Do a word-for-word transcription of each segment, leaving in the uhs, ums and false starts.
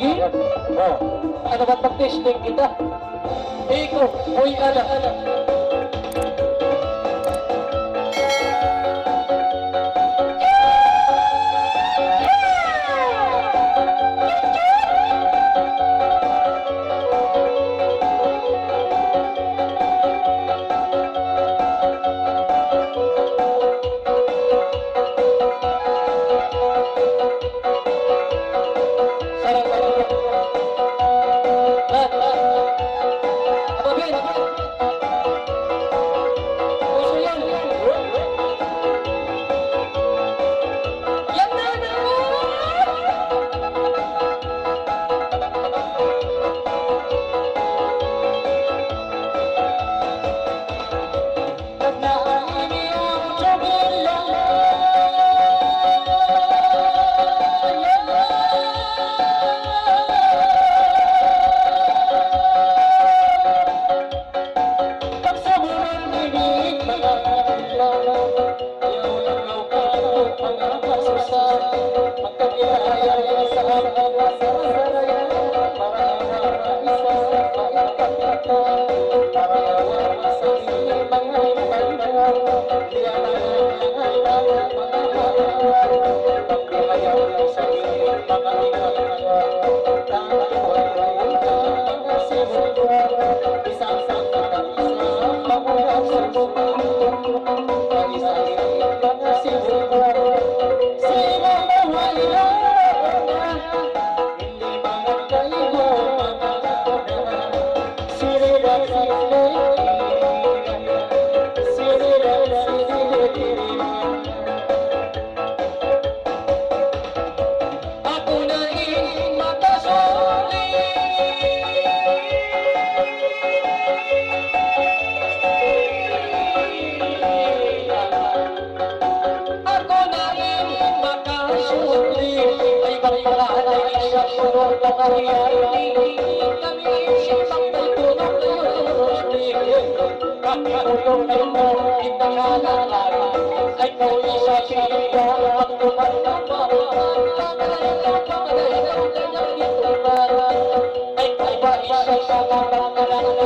Oh, ano ba, mag-testing kita? Ikaw, uy, ano? Aku na in makasuli, ay bang panganay sa punong pangarian, kami siya bang may punong kayo, kami punong kayo, kita ka na lang, ay kauli sa piya, at tumatama, panganay ka, panganay ka, kanyang ito ba, ay kaiba isa sa mga panganay.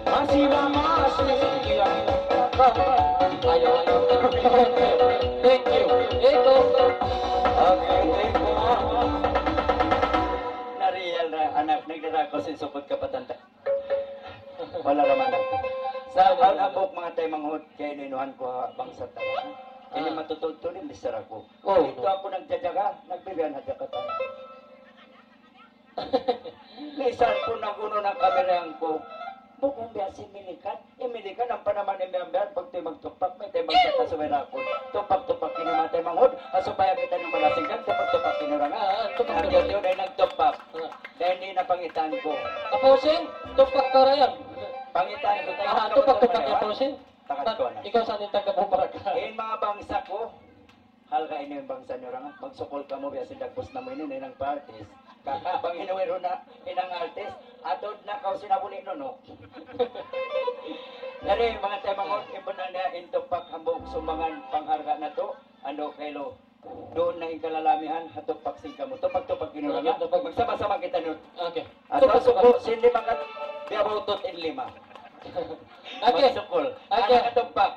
Masih lama, masih. Iya. Ayo, ayo. Thank you. Ito. Okay, thank you. Nariyal na anak, nagdara ko sin sukod kapatan. Wala' ra man. Sa' awn hambuuk manga taymanghud, kaya ininuhan ku ha bangsa ta. Ini Ah. matutultulin, bisara ku. Oh. Didtu aku nagjajaga, nagbibiyahan ha Jakarta. Misan pun nag-unu na kami riyan ku. Bukun biya' sin Milikan. In Milikan, ampa naman in biya'-biya', pag tuwi' magtupak, mayta' in bangsa ta subay rakun. Tupak-tupak ini manga taymanghud, ha supaya kita in malasingkan, tupak-tupak ini orang. Ah, tupak-tupak. Nagtutuy, dayn nagtupak. Ah. Dayn di' na pangitaan ku. Apu' Sing, tupak ka ra yan. Pangitaan ku, tayo Ah, tupak-tupak, Apu' Sing. Takat ko na. Ikaw sa' in taga Bubaraka. In manga bangsa ku, halga' ini in bangsa niyu ra nga. Magsukul kamu, biya' sin dagbus namu' ini, hinang pa-artist. Kaka, bang in wayruun na, hinang artist, atud na kaw sin Abu Nunu. Jari, manga taymanghud, in bunnal niya, in tupak hambuuk sumbangan pangharga' natu', andu' kaylu. Duun na in kalalamihan, ha tupak sin kamu. Tupak-tupak in unu niya. Tupak. Magsama-sama kita nun. Okay. Asa Tupak, suku' tupak. Sin lima kat, biya' ba utot in lima. Okay. Magsukul. Okay. Anak katupak.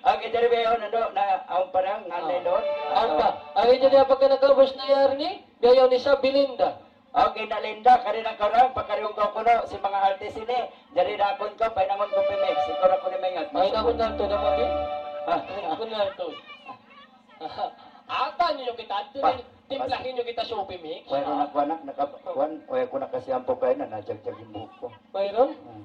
Okay, jari biya' yaun, andu', na, awn pa ra, ngan na Oh. Duun. Awn pa. Okay, jari apabila nakaubus na yan ini, biya' yaun isab, Belinda. Okay, na Linda, kari na kaw ra, pakariun kaw kunu', sin manga artist ini, jari dakun kaw, pahinangun ku pimix, ikaw ra kunu' maingat. Pahinangun na tuud, naman din. Ha? Pahinangun na tuud. Atan niyu kita, atan Pa-, niyu, timplahin niyu kita supi mix. Wayruun aku anak, naka-, kuwan, wayruun aku nakasiyampay kaina, najagjag in buhuk ku. Wayruun? Hmm.